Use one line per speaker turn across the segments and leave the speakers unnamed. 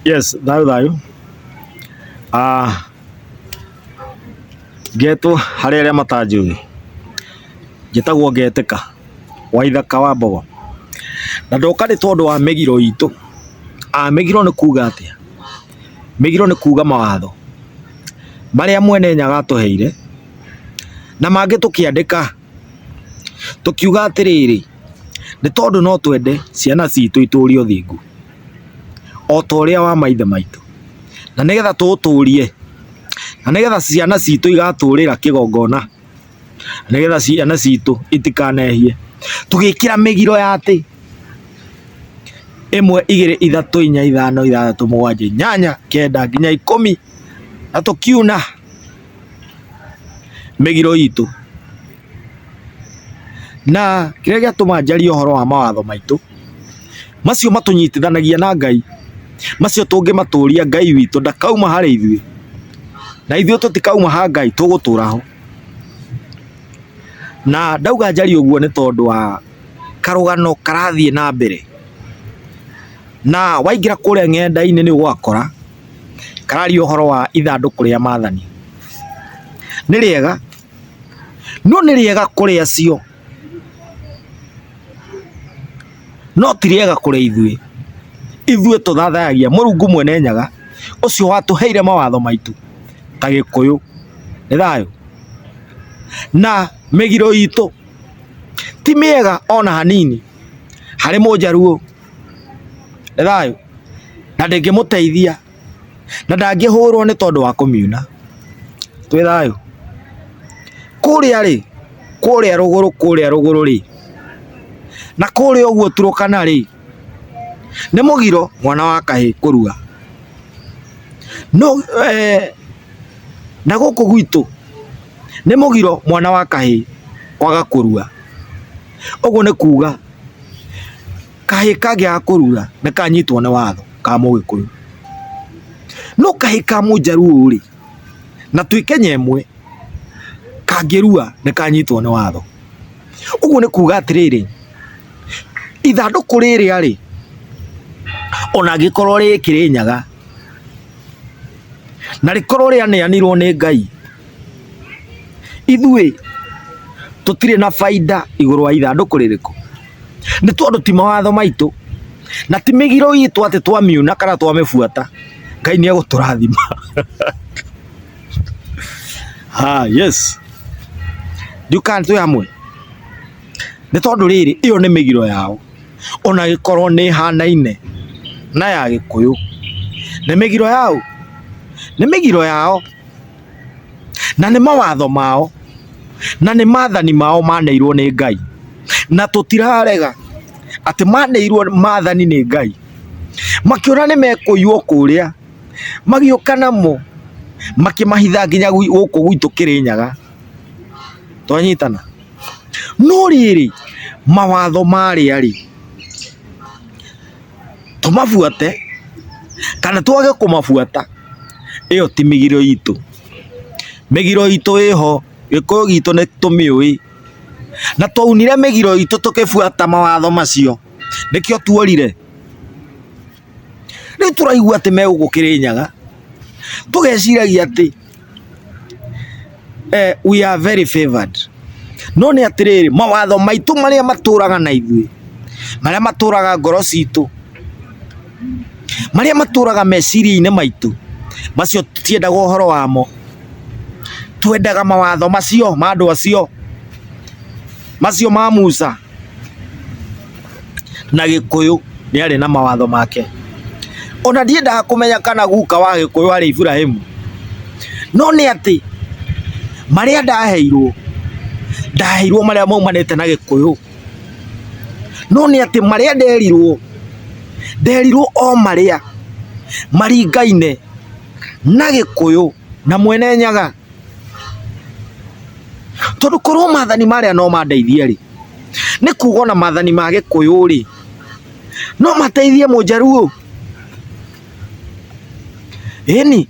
Yes, thayũ thayũ. Ngetwo harĩ arĩa matanjũĩ, njĩtagwo Ngetĩka Waithaka wa Mbogo. Na ndoka nĩ tondũ wa mĩgiro itũ. Mĩgiro nĩ kuga atĩa? Mĩgiro nĩ kuga mawatho marĩa mwene Nyaga atũheire na mangĩ tũkĩandĩka tũkiuga atĩrĩrĩ, nĩ tondũ no twende ciana citũ itũrie ũthingu o ta ũrĩa wa maithe maitũ, na nĩgetha tũũtũrie, na nĩgetha ciana citũ igatũrĩra kĩgongona, nĩgetha ciana citũ itikanehie, tũgĩkĩra mĩgiro ya atĩ ĩmwe, igĩrĩ, ithatũ, inya, ithano, ithathatũ, mũgwanja, inyanya, kenda nginya ikũmi, na tũkiuna mĩgiro itũ. Na kĩrĩa gĩatũma njarie ũhoro wa mawatho maitũ, macio matũnyitithanagia na Ngai, macio tũngĩmatũria Ngai witũ ndakauma harĩ ithuĩ, na ithuĩ tũtikauma ha Ngai tũgũtũra ho. Na ndauga njarie ũguo nĩ tondũ wa karũgano karathiĩ na mbere, na waingĩra kũrĩa ng'enda-inĩ nĩ ũgũgakora kararia ũhoro wa ithandũkũ rĩa maathani. Nĩ rĩega, no nĩ rĩega kũrĩ acio, no ti rĩega kũrĩ ithuĩ. Ithuĩ tũthathayagia Mũrungu mwene Nyaga, ũcio watũheire mawatho maitũ ta Gĩkũyũ. Nĩ thayũ? Na mĩgiro itũ ti mĩega ona hanini harĩ Mũnjaruo. Nĩ thayũ? Na ndĩngĩmũteithia na ndangĩhũrwo nĩ tondũ wa kũmiuna. Twĩ thayũ? Kũrĩa rĩ, kũrĩa rũgũrũ kũrĩa rũgũrũ rĩ, na kũrĩa ũguo Turkana rĩ, nĩ mũgiro mwana wa kahĩĩ kũrua. No na gũkũ gwitũ nĩ mũgiro mwana wa kahĩĩ kwaga kũrua. Ũguo nĩ kuga kahĩĩ kangĩaga kũrua nĩ kanyitwo nĩ watho ka mũgĩkũyũ. No kahĩĩ ka mũnjaruo rĩ, na twĩ Kenya ĩmwe, kangĩrua nĩ kanyitwo nĩ watho. Ũguo nĩ kuga atĩrĩrĩ, ithandũkũ rĩrĩa rĩ, ona angĩkorwo rĩ Kĩrĩnyaga, na rĩkorwo rĩaneanirwo nĩ Ngai, ithuĩ tũtirĩ na baida igũrũ wa ithandũkũ rĩrĩkũ? Nĩ tondũ ti mawatho maitũ na ti mĩgiro itũ atĩ twamiuna kana twamĩbuata Ngai nĩ egũtũrathima. Ah, yes. Ndiũĩ kana twĩ hamwe? Nĩ tondũ rĩrĩ, ĩyo nĩ mĩgiro yao ona ĩgĩkorwo nĩ ĩhanaine na ya Gĩkũyũ. Nĩ mĩgiro yao? Nĩ mĩgiro yao na nĩ mawatho mao na nĩ maathani mao maneirwo nĩ Ngai. Na tũtirarega atĩ maneirwo maathani nĩ Ngai, makĩona nĩ mekũiywo kũrĩa, magĩũka namo makĩmahitha nginya gũkũ gwitũ Kĩrĩnyaga. Twanyitana? No rĩrĩ, mawatho marĩa rĩ, tũmabuate kana twage kũmabuata, ĩyo ti mĩgiro itũ. Mĩgiro itũ ĩho, Gĩkũyũ gitũ nĩ tũmĩũĩ, na twaunire mĩgiro itũ tũkĩbuata mawatho macio, nĩkĩo tuorire. Rĩu tũraigua atĩ me gũkũ Kĩrĩnyaga, tũgeciragia atĩ we are very favored. No nĩ atĩrĩrĩ, mawatho maitũ marĩa matũraga na ithuĩ, marĩa matũraga ngoro citũ, marĩa matũraga meciria-inĩ maitũ, macio tũtiendaga ũhoro wamo. Twendaga mawatho macio ma andũ acio, macio ma Musa. Na Gĩkũyũ nĩ arĩ na mawatho make. Ona ndiendaga kũmenya kana guka wa Gĩkũyũ arĩ Iburahĩmu, no nĩ atĩ marĩa ndaheirwo, ndaheirwo marĩa maumanĩte na Gĩkũyũ. No nĩ atĩ marĩa nderirwo, nderirwo o marĩa maringaine na Gĩkũyũ na mwene Nyaga. Tondũ korwo maathani marĩa no mandeithie rĩ, nĩ kuga ona maathani ma Gĩkũyũ rĩ, no mateithie Mũnjaruo? Ĩni,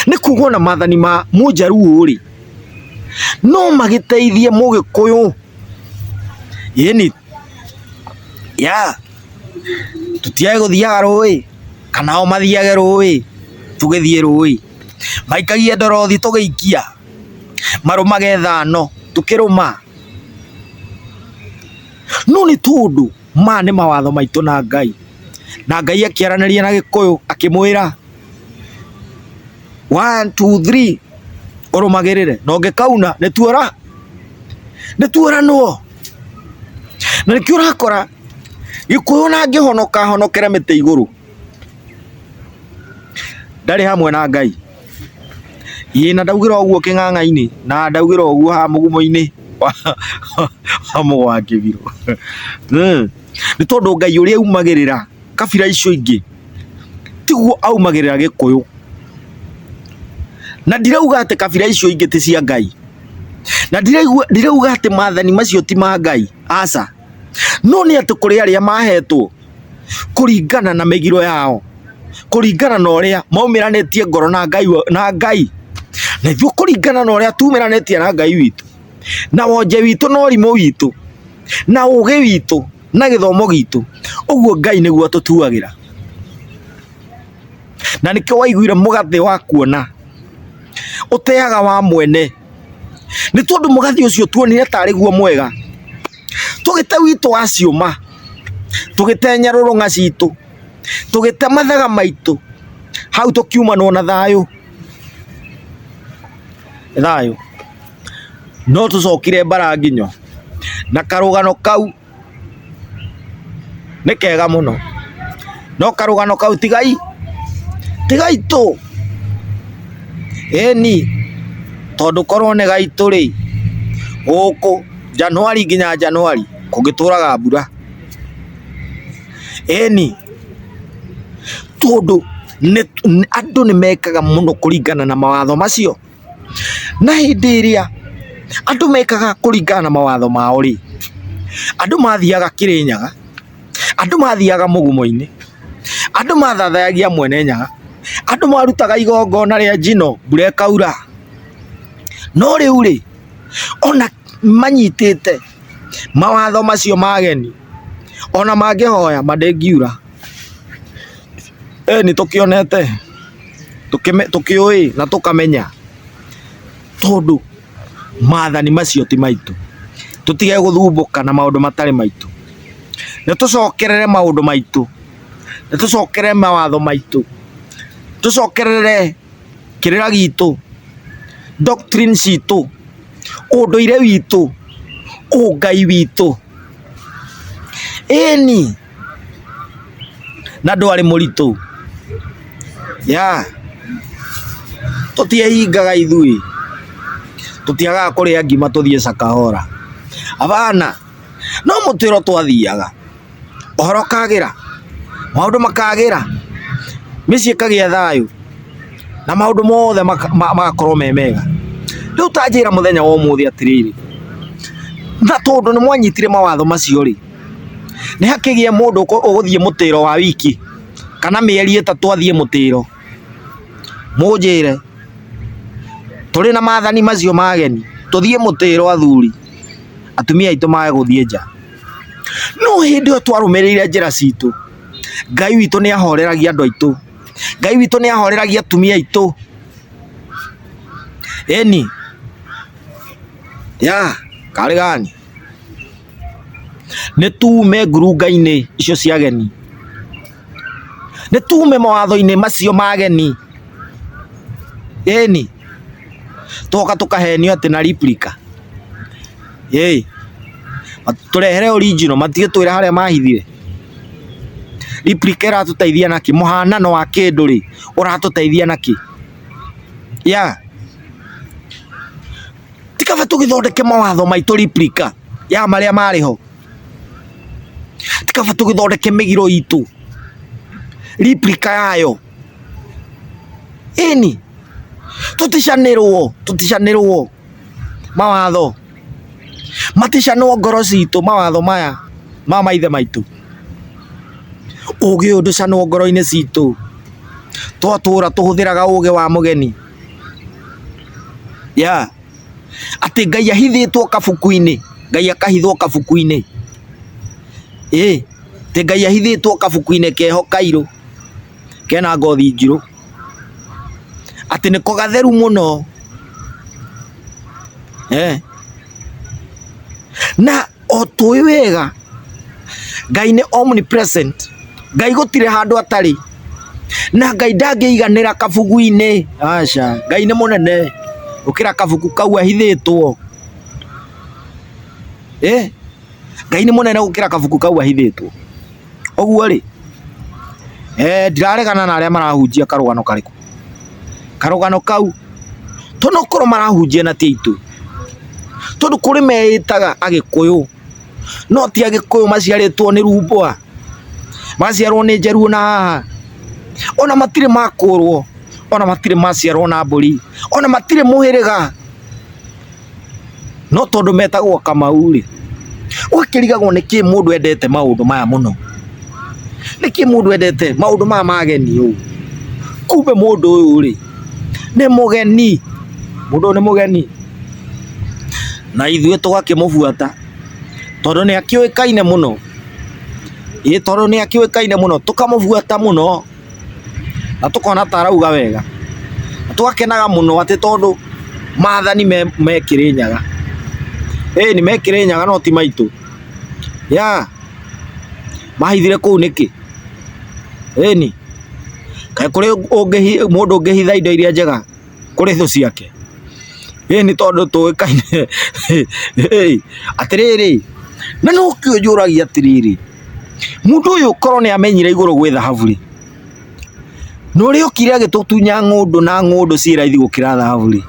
nĩ kuga ona maathani ma Mũnjaruo rĩ, no magĩteithie Mũgĩkũyũ? Ĩni, yeah, tũtiage gũthiaga rũĩ. Kana o mathiage rũĩ, tũgĩthiĩ rũĩ. Maikagie ndorothi tũgĩikia. Marũmage thano, tũkĩrũma. No nĩ tondũ maya nĩ mawatho maitũ na Ngai. Na Ngai akĩaranĩria na Gĩkũyũ akĩmwĩra one, two, three ũrũmagĩrĩre na ũngĩkauna nĩ tuora nĩ tuoranwo. Na nĩkĩo ũrakora Gĩkũyũ ona angĩhonoka ahonokere mĩtĩ igũrũ ndarĩ hamwe na Ngai. Ĩĩ na ndaugĩra ũguo kĩng'ang'a-inĩ na ndaugĩra ũguo haha mũgumo-inĩ wa mũgo wa kĩbirũ. Nĩ tondũ Ngai ũrĩa aumagĩrĩra kabira icio ingĩ tiguo aumagĩrĩra Gĩkũyũ. Na ndirauga atĩ kabira icio ingĩ ti cia Ngai, na ndirauga atĩ maathani macio ti ma Ngai, aca. No nĩ atĩ kũrĩ arĩa mahetwo kũringana na mĩgiro yao, kũringana na ũrĩa maumĩranĩtie ngoro na Ngai na Ngai. Na ithuĩ kũringana na ũrĩa tumĩranĩtie na Ngai witũ, na wonje witũ na ũrimũ witũ, na ũgĩ witũ, na gĩthomo gitũ, ũguo Ngai nĩguo atũtuagĩra. Na nĩkĩo waiguire mũgathĩ wa kuona ũteaga wa mwene, nĩ tondũ mũgathĩ ũcio tuonire tarĩ guo mwega, tũgĩte witũ wa ciũma, tũgĩte nyarũrũng'a citũ, tũgĩte mathaga maitũ, hau tũkiumanwo na thayũ. Thayũ. No tũcokire mbara nginyo na karũgano kau nĩ kega mũno, no karũgano kau ti gaitũ, ĩni, tondũ korwo nĩ gaitũ rĩ, gũkũ January nginya January kũngĩtũraga mbura, ĩni, tondũ andũ nĩ mekaga mũno kũringana na mawatho macio. Na hĩndĩ ĩrĩa andũ mekaga kũringana na mawatho mao rĩ, andũ mathiaga Kĩrĩnyaga, andũ mathiaga Mũgumo-inĩ, andũ mathathayagia Mwene Nyaga, andũ marutaga igongona rĩa njino mbura ĩkaura. No rĩu rĩ, ona manyitĩte mawatho macio ma ageni, ona mangĩhoya ma ndĩngiura. Ĩni tũkĩonete. Tũkĩũĩ na tũkamenya tondũ maathani macio ti maitũ. Tũtige gũthumbũka na maũndũ matarĩ maitũ. Nĩ tũcokerere maũndũ maitũ, nĩ tũcokerere mawatho maitũ, tũcokerere kĩrĩra gitũ, doctrine citũ, ũndũire witũ, ũngai witũ. Ĩni. Na ndwarĩ mũritũ ya tũtiehingaga ithuĩ, tũtiagaga kũrĩa ngima tũthiĩ Shakahola, hapana, no mũtĩro twathiaga, ũhoro ũkagĩra, maũndũ makagĩra, mĩciĩ ĩkagĩa thayũ na maũndũ mothe magakorwo me mega. Rĩu ta njĩra mũthenya wa ũmũthĩ atĩrĩrĩ, na tondũ nĩ mwanyitire mawatho macio rĩ, Nĩ hakĩgĩe mũndũ ũgũthiĩ mũtĩro wa wiki kana mĩeri ĩtatũ athiĩ mũtĩro, mũnjĩre tũrĩ na maathani macio ma ageni tũthiĩ mũtĩro athuri, atumia aitũ mage gũthiĩ nja. No hĩndĩ ĩyo twarũmĩrĩire njĩra citũ, Ngai witũ nĩ ahoreragia andũ aitũ, Ngai witũ nĩ ahoreragia atumia aitũ. Ĩni, ya karĩ gani? Nĩ tume ngurunga-inĩ icio cia ageni, nĩ tume mawatho-inĩ macio ma ageni, ĩni, twoka tũkahenio atĩ na replica, ĩ, matũrehere original matigĩtwĩre harĩa mahithire. Replica ĩratũteithia nakĩ? Mũhanano wa kĩndũ rĩ, ũratũteithia nakĩ? Yeah. Ti kaba tũgĩthondeke mawatho maitũ replica ya marĩa marĩ ho? Ti kaba tũgĩthondeke mĩgiro itũ replica yayo? Ĩni, tũticanĩrwo, tũticanĩrwo mawatho, maticanwo ngoro citũ mawatho maya ma maithe maitũ. Ũgĩ ũyũ ndũcanwo ngoro-inĩ citũ, twatũra tũhũthĩraga ũgĩ wa mũgeni. Yeah. Atĩ Ngai ahithĩtwo kabuku-inĩ, Ngai akahithwo kabuku-inĩ. Ĩ, atĩ Ngai ahithĩtwo kabuku-inĩ keho kairũ. Kena ngothi njirũ, atĩ nĩko gatheru mũno eh. Na o tũĩ wega Ngai nĩ omnipresent, Ngai gũtirĩ handũ atarĩ, na Ngai ndangĩiganĩra kabugu-inĩ, aca, Ngai nĩ mũnene gũkĩra kabuku kau ahithĩtwo eh. Ngai nĩ mũnene gũkĩra kabuku kau ahithĩtwo. Ũguo rĩ, eh, ndiraregana na arĩa marahunjia karũgano karĩkũ, karũgano kau tondũ okorwo marahunjia na ti aitũ, tondũ kũrĩ meĩtaga agĩkũyũ no ti agĩkũyũ maciarĩtwo nĩ rumbwa, magaciarwo nĩ njaruo na haha, ona matirĩ makũrwo, ona matirĩ maciarwo na mbũri, ona matirĩ mũhĩrĩga. No tondũ metagwo Kamau rĩ, ũgakĩrigagwo nĩkĩ mũndũ endete maũndũ maya mũno, nĩkĩ mũndũ endete maũndũ maya ma ageni ũũ, kumbe mũndũ ũyũ rĩ, nĩ mũgeni, mũndũ ũyũ nĩ mũgeni, na ithuĩ tũgakĩmũbuata tondũ nĩ akĩũĩkaine mũno, ĩĩ tondũ nĩ akĩũĩkaine mũno, tũkamũbuata mũno. Na tũkona ta arauga wega, na tũgakenaga mũno atĩ tondũ maathani me Kĩrĩnyaga, ĩni me Kĩrĩnyaga no ti maitũ, yeah, mahithire kũu nĩkĩ? Ĩni, kaĩ kũrĩ mũndũ ũngĩhitha indo iria njega kũrĩ thũ ciake? Ĩni tondũ tũĩkaine atĩrĩrĩ, na nokĩo njũragia atĩrĩrĩ, Mũndũ ũyũ korwo nĩ amenyire igũrũ gwĩ thahabu rĩ, na ũrĩa okire agĩtũtunya ng'ũndũ na ng'ũndũ ciĩ raithi gũkĩra thahabu rĩ,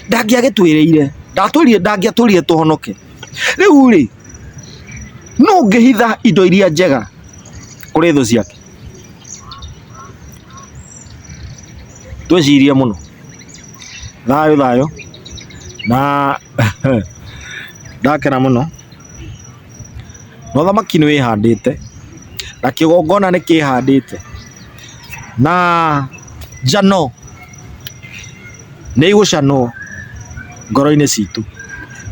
ndangĩagĩtwĩrĩire, ndatwĩrire ndangĩatwĩrire tũhonoke. Rĩu rĩ, nũ ũngĩhitha indo iria njega kũrĩ thũ ciake? Twĩcirie mũno. Thayũ thayũ, na ndakena mũno. Na ũthamaki nĩ wĩhandĩte, na kĩgongona nĩ kĩhandĩte, na njano nĩ igũcanwo ngoro-inĩ citũ.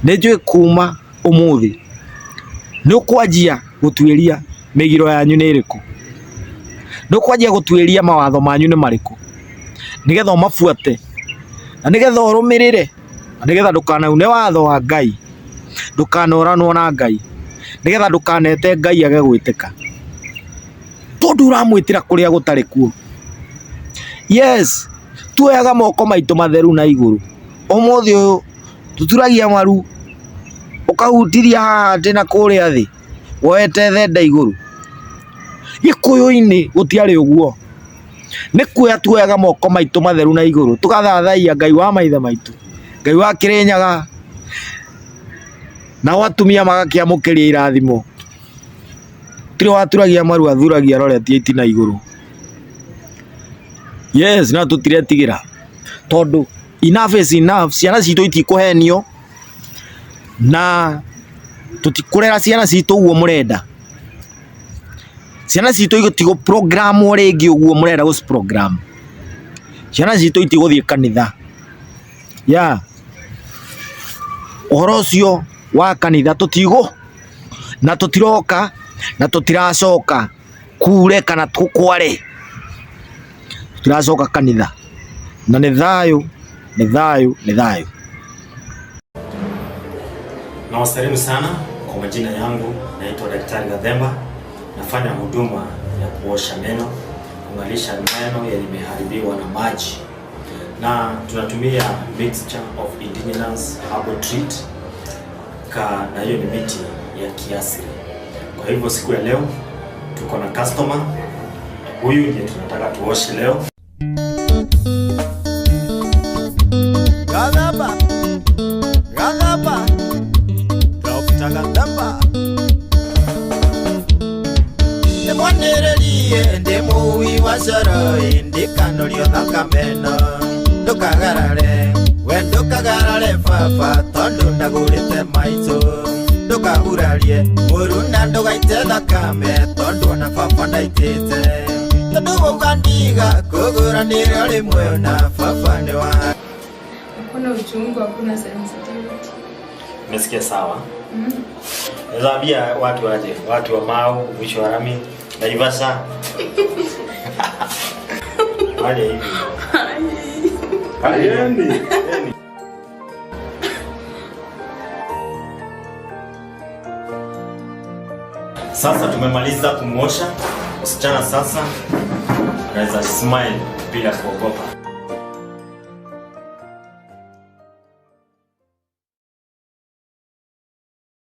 Nĩ njũĩ kuma ũmũthĩ nĩ ũkwanjia gũtuĩria mĩgiro yanyu nĩ ĩrĩkũ, nĩ ũkwanjia gũtuĩria mawatho manyu nĩ marĩkũ, nĩgetha ũmabuate na nĩgetha ũrũmĩrĩre. Na nĩgetha ndũkanaune watho wa Ngai, ndũkanoranwo na Ngai, nĩgetha ndũkanete Ngai age gwĩtĩka, tondũ ũramwĩtĩra kũrĩa gũtarĩ kuo. Yes, tuoyaga moko maitũ matheru na igũrũ, ũmũthĩ ũyũ tũturagia maru, ũkahutiria haha atĩ na kũrĩa thĩ, woete thenda igũrũ. Gĩkũyũ-inĩ gũtiarĩ ũguo. Nĩ kuoya tuoyaga moko maitũ matheru na igũrũ, tũgathathaiya Ngai wa maithe maitũ, Ngai wa Kĩrĩnyaga, nao atumia magakĩamũkĩria irathimo. Gũtirĩ waturagia maru athuragia aroretie itina igũrũ. Yes, no tũtiretigĩra tondũ enough is enough, ciana citũ itikũhenio na tũtikũrera ciana citũ ũguo mũrenda. Ciana citũ itigũ program wo rĩngĩ ũguo mũrenda gũci program. Ciana citũ itigũthiĩ kanitha. Yeah. Ũhoro ũcio wa kanitha tũtigũ na tũtiroka na tũtiracoka kure kana kware. Tũtiracoka kanitha. Na nĩ thayũ, nĩ thayũ, nĩ thayũ.
Nawasalimu sana kwa majina yangu, naitwa Daktari Gathemba. Nafanya huduma ya kuosha meno, kung'alisha meno yameharibiwa na maji, na tunatumia mixture of indigenous herbal treat ka, na hiyo ni miti ya kiasili. Kwa hivyo siku ya leo tuko na customer huyu ndiye tunataka tuoshe leo.
Gathemba, Gathemba, Dr. Gathemba. Ndĩmwanĩrĩrie ndĩ mũui wa coro ndikanorio thakame no ndũkagarare we ndũkagarare baba tondũ ndagũrĩte maitũ ndũkahurarie mũru na ndũgaite thakame tondũ ona baba ndaitĩte tondũ wauga ndiga kũgũranĩra rĩmwe na baba nĩ wa
Hakuna uchungu, hakuna sensitivity.
Umesikia sawa? Naweza ambia watu waje, watu wa Mau, mwisho wa rami, Naivasha. Fanya hivi.
Ayeni.
Sasa tumemaliza kumwosha msichana, sasa anaweza smile bila kuogopa.